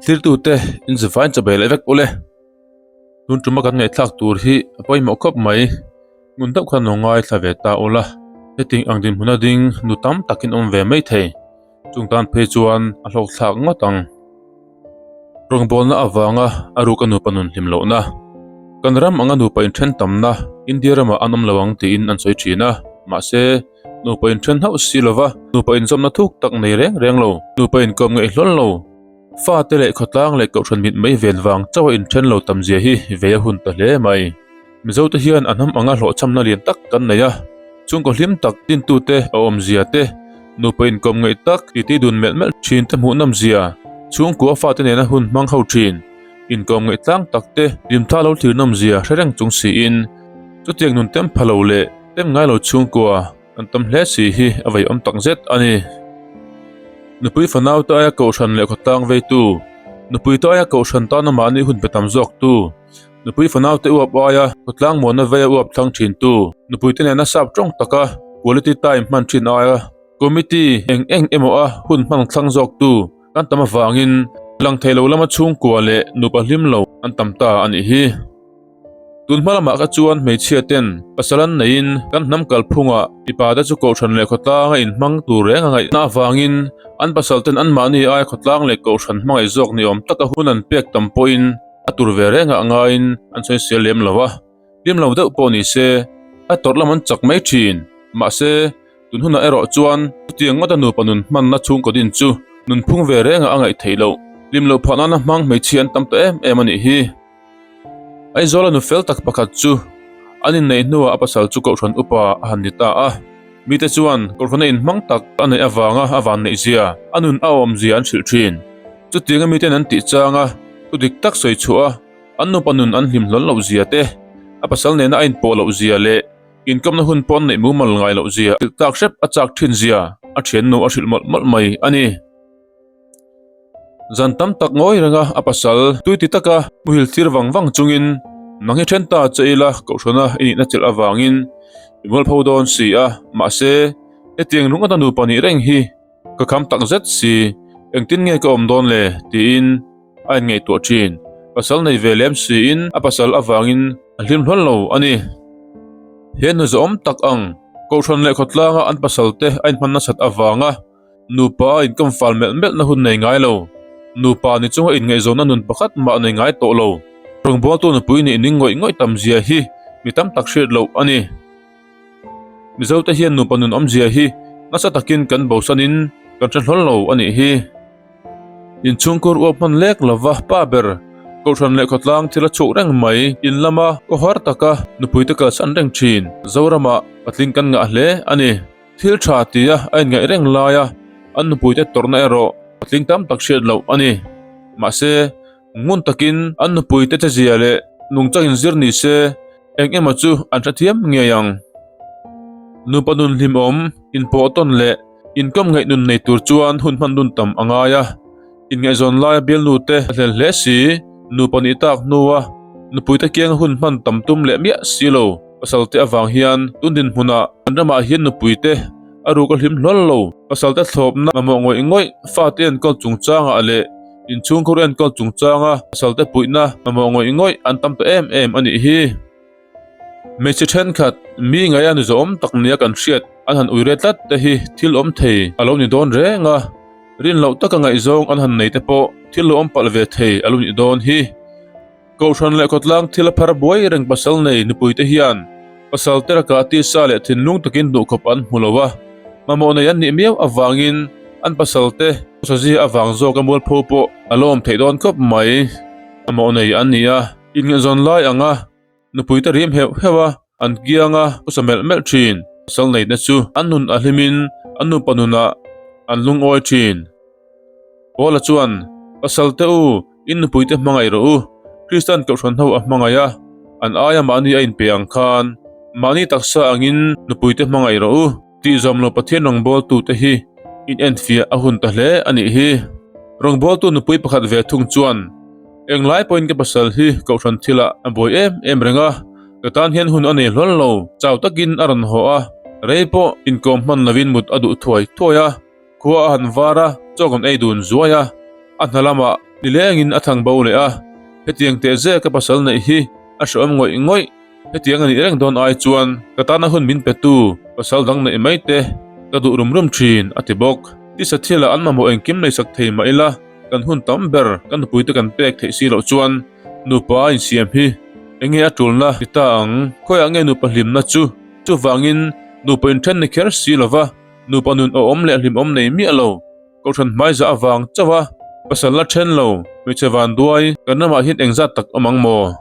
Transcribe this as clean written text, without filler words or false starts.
Thirtute in zivain chabe leh vek ule. Tun tuma kan ngaihthlak tur hi a pawimawh khawp mai. Ngun deuh khan lo ngaithla ve ta ula. Hetiang ang dinhmun a ding nu tam takin awm ve mai thei. Chung tan phei chuan a hlawkthlak ngawt ang. Rawngbawlna avanga a ruk a nupa nun hlim lohna. Kan ram anga nupa inthen tamna India ramah an awm lo ang tiin an sawi thin a, mahse nupa inthen hauh si lova nupa inzawmna thuk tak nei reng reng lo, nupa inkawm ngeih hlawl lo, fate leh khawtlang leh kohhran mit mai ven vang chauha inthen lo tam zia hi vei a hun ta hle mai. Mizote hian a hnam anga hlawhchhamna lian tak kan nei a, chhungkaw hlim tak dintute a awmzia te, nupa inkawm ngaih tak titi dun melh melh thin te hmuhnawm zia, chhungkua fate nena hun hmang ho thin, inkawm ngaih tlang tak te hlimtha lo thlir nawm zia hre reng chung siin, chutiang nun tem pha lo leh tem ngai lo chhungkua kan tam hle si hi a veiawm tak zet a ni. Nupui fanau te aia kohhran leh khawtlang veitu, nupui te aia kohhran tana mahni hun pe tam zawktu, Nupui fanau te uap aia khawtlang muanna veia uap thlang thin tu, nupui te nena sap tawng taka quality time hman thin aia committee eng eng emaw a hun hmang thlang zawk tu kan tam avangin lang thei lo lama chhungkua leh nupa hlim lo an tam ta a nih hi. Tun hma lamah kha chuan hmeichhia ten pasal an neiin kan hnam kalphungah mipa te chu kohhran leh khawtlanga inhmang tur reng a ngaihna avangin an pasal ten anmahni aia khawtlang leh kohhran hmangaih zawk ni awm taka hun an pek tam pawhin A tur ve rengah ngaiin an sawi sial lem lo a, hlim lo deuh pawh ni se a tawrh lam an chak mai thin. Mahse, tun hunah erawh chuan chutiang ngawta nupa nun hmanna chhungkaw din chu nunphung ve rengah a ngaih theih loh. Hlim loh phah nana hmang hmeichhia an tam ta em em a nih hi. Aizawla nu fel tak pakhat chu an inneih hnuah a pasal chu Kohhran upa a han ni ta a. Mite chuan Kohhrana inhmang tak a neih avanga a vanneih zia, a nun a awmzia an hrilh thin. Chutianga miten an tih changa thu dik tak sawi chhuah a, an nupa nun an hlim hlawn loh zia te, a pasal nena a inpawh loh zia leh inkawmna hun pawh an neih mumal ngai loh zia hrilh tak hrep a chak thin zia a thiannu a hrilh mawlh mawlh mai a ni. Zan tam tak ngawi renga a pasal tui ti taka muhil thlir vang vang chungin nang hi then ta che ila kohhrana i nihna chelh avangin i mualpho dawn si a, mahse hetiang lungata nupa nih reng hi Ka kham tak zet si, engtin nge ka awm dawn le? tiin a inngaihtuah thin. Pasal nei ve lem siin a pasal avangin a hlim hlawn lo a ni. He nu zawhawm tak ang, Kohhran leh khawtlanga an pasal te a inhman nasat avanga nupa a inkawm fal melh melhna hun nei ngai lo, nupa ni chunga inngaihzawnna nun pakhat mah nei ngai tawh lo, rawngbawltu nupui nih ning ngawih ngawih tam zia hi mi tam tak hriat loh a ni. Mizote hian nupa nun awmzia hi nasa takin kan bosanin kan hre hlawl lo a nih hi. Inchhungkhur uap hman lek lova pa ber Kohhran leh khawtlang thil a chhuak reng mai. In lama khawhar taka nupuite kalsan reng thin Zoramah patling kan ngah hle a ni. Thil tha tia a inngaih reng laia an nupuite tawrhna erawh patling tam tak hriat loh a ni. Mahse, ngun takin an nupuite chezia leh nungchang inzir ni se, Eng emaw chu an hrethiam ngei ang. Nupa nun hlimawm, inpawh tawn leh inkawm ngaih nun nei tur chuan hun hman dun tam a ngai a. Inngaihzawn laia bialnu te a hlel hle si, nupa nih tak hnua nupuite kianga hun hman tam tum leh miah si lo pasal te avang hian tun dinhmunah an ramah hian nupuite a ruk a hlim hlawl lo. Pasal te thlawpna mamawh ngawih ngawih fate enkawl chungchangah leh Inchhungkhur enkawl chungchanga pasalte puihna mamawh ngawih ngawih an tam ta em em a nih hi. Hmeichhe thenkhat mi ngaia nu zawhawm tak nia kan hriat an han ui re tlat te hi thil awm thei a lo ni dawn reng a, rin loh taka ngaihzawng an han nei te pawh thil lo awm palh ve thei a lo nih dawn hi. Kohhran leh khawtlang thil a phar buai reng pasal nei nupui te hian pasal te lakah tisa leh thinlung takin duhkhawp an hmu lo a, mamawh nei an nih miau avangin an pasal te sazi avang zawk a mualpho pawh a lawm theih dawn khawp mai. Mamawh nei an ni a, inngaihzawn lai anga nupui te rim heuh heuh a, an kianga kawsa melh melh thin. Pasal neihna chu an nun a hlimin an nupa nunah an lungawi thin. Paula chuan, Pasal te u, in nupuite hmangaih rawh u. Kristian Kohhran ho a hmangaih a, an aia mahni a inpe ang khan mahni taksa angin nupuite hmangaih rawh u tih zawm lo Pathian rawngbawltute hi in enfiah a hun ta hle a nih hi. Rawngbawltu nupui pakhat ve thung chuan, Englai pawhin ka pasal hi Kohhran thilah a buai em em reng a, ka tan hian hun a nei hlawl lo, chau takin a rawn haw a, rei pawh inkawm hman lovin mut a duh thuai thuai a. Khua a han var a, chaw kan ei dun zuai a, a hna lamah Nilengin a thang bo leh a, hetiang teh zek a pasal neih hi a hrehawm ngawih ngawih. Hetiang a nih reng dawn ai chuan ka tana hun min petu pasal dang neih mai te ka duh rum rum thin, a ti bawk. Tisa thilah an mamawh engkim leisak thei mah ila kan hun tam ber kan nupuite kan pek theih si loh chuan nupa a insiam hi enge a tulna ti ta ang? Khawiah nge nupa hlimna chu? Chuvangin nupa inthen ni kher si lova nupa nun awhawm leh hlimawm nei miah lo. Kohhran hmaizah avang chauh a, pasal la then lo, hmeichhe vanduai, kan ramah hian engzat tak awm ang maw?